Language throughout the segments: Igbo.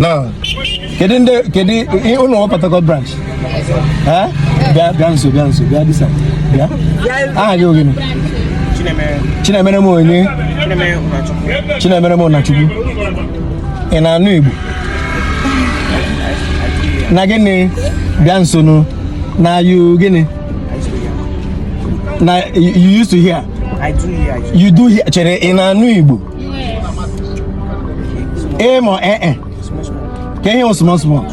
Na kedu ndị, kedu ụlọ Port Harcourt branch? Eh? Bịa, bịa nso, bịa nso, bịa disa, bịa. Aha gị ogene? Chinemere m onye? Chinemere m Ụnachukwu. Ị na-anụ Igbo? Na gịnị? Bịa nso nụ. Na you gịnị? Na you used to hear? I do hear. You do hear. Chere, ị na-anụ Igbo? Ee ma ee e? Ka ihe small small.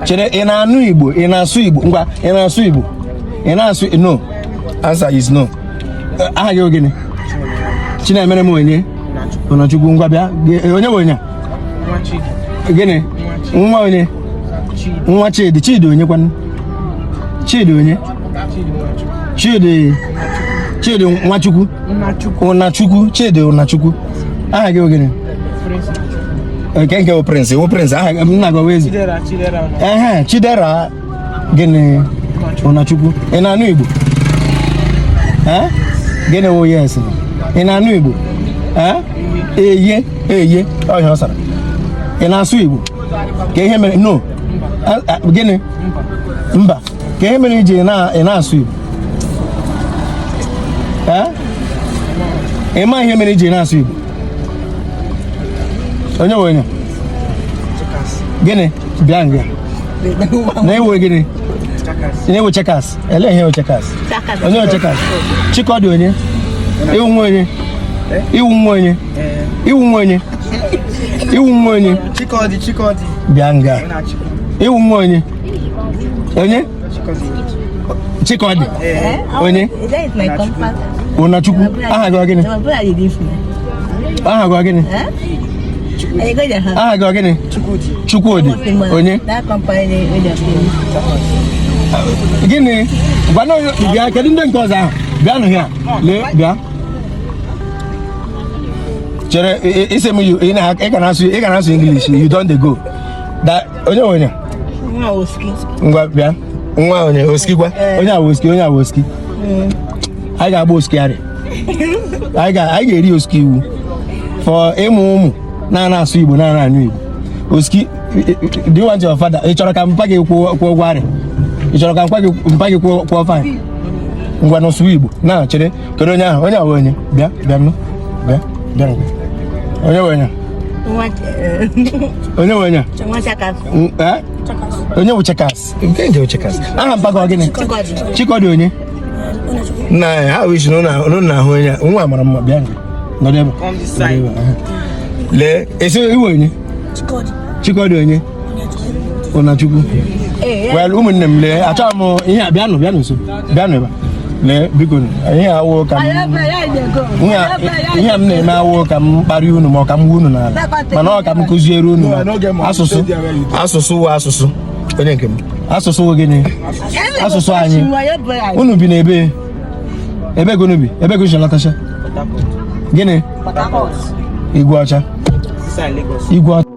Chere, ị na-anụ Igbo? Ị na-asụ Igbo? Ngwa, ị na-asụ Igbo? Ị na-asụ? No. Answer is no. Aha gị ogene? Chinemere m onye? Ụnachukwu. Ngwa, bịa. Onye bụ onye a? Gịnị? Nwa onye? Nwa Chidi. Chidi onye kwanụ? Chidi onye? Chidi, Chidi Nwachukwu. Ụnachukwu. Chidi Ụnachukwu. Aha gị ogene? Nke bụ Prince, wụ Prince. Aha gị, nna gị ezi? Ehe, Chidera gịnị? Ụnachukwu. Ị na-anụ Igbo? Eh? Gịnị wụ yes? Ị na-anụ Igbo? Eh? Eye, eye, ọhịa ọ sara. Ị na-asụ Igbo? Ka ihe mere no? Gịnị? Mba. Ka ihe mere iji ị na-asụ Igbo? Eh? Ị ma ihe mere iji na-asụ Igbo? Onye nwe onye? Gịnị? Bịa nga. Na ewe gịnị? Na-ewe chekas. Ele ihe ewe chekas? Onye nwe chekas? Chikọdị onye? Iwu nwa onye? Iwu nwa onye? Iwu nwa onye? Iwu nwa onye? Chikọdị, Chikọdị. Bịa nga. Iwu nwa onye? Onye? Chikọdị. Onye? That is my compound. Ụnachukwu. Aha gị ọ gịnị? My brother did this. Aha gị ọ gịnị? I go there. Aha gị ọ gịnị? Chukwudi. Onye? That company wey dey stay. Gịnị? Gwa na onye bịa, kedu ndị nke ọzọ ahụ? Bịa nụ here. Lee, bịa. Chere, isi m you ị ga na-asụ English, you don dey go. Da onye nwe onye? Nwa oski. Ngwa, bịa. Nwa onye oski gwa. Onye a oski, onye a oski. Anyị ga-agba oski arị. Anyị ga-eri oski iwu. For ịmụ ụmụ na-ana asụ Igbo, na-ana anụ Igbo. Oski, do you want your father? Ị chọrọ ka mpa gị kwụọ ụgwọ arị? Ị chọrọ ka mpa gị kwụọ fine? Ngwa na sụọ Igbo. Na chere, kedu onye ahụ? Onye ahụ onye? Bịa, bịa nụ. Bịa, bịa ngwa. Onye nwe onye? Nwa Onye nwe onye? nwa chakas. Eh? Onye bụ Chekas? Nke bụ Chekas. Aha mpa gị ọ gịnị? Chikọdị. Chikọdị onye? Nna ya, ha wish na unu na-ahụ onye a. Nwa mara mma, bịa nga. Nọdụ ebe. Come this side. Lee, esi iwe onye? Chikọdị onye? Ụnachukwu. Well, ụmụnne m, lee, achọghị m ihe a. Bịanụ, bịanụ nso, bịanụ ebe a. Lee, biko, ihe a awụ ka m ihe a m na-eme awụ ka m kparịa unu ma ọ ka m gwa unu n'ala, mana ọ ka m kụziere unu na asụsụ, asụsụ wụ asụsụ. Onye nke m, asụsụ wụ gịnị? Asụsụ anyị. Unu bi n'ebe ebe ka unu bi? Ebe ka unu si lọtacha? Gịnị? Igwe Ọcha. This side Lagos. Igwe Ọcha.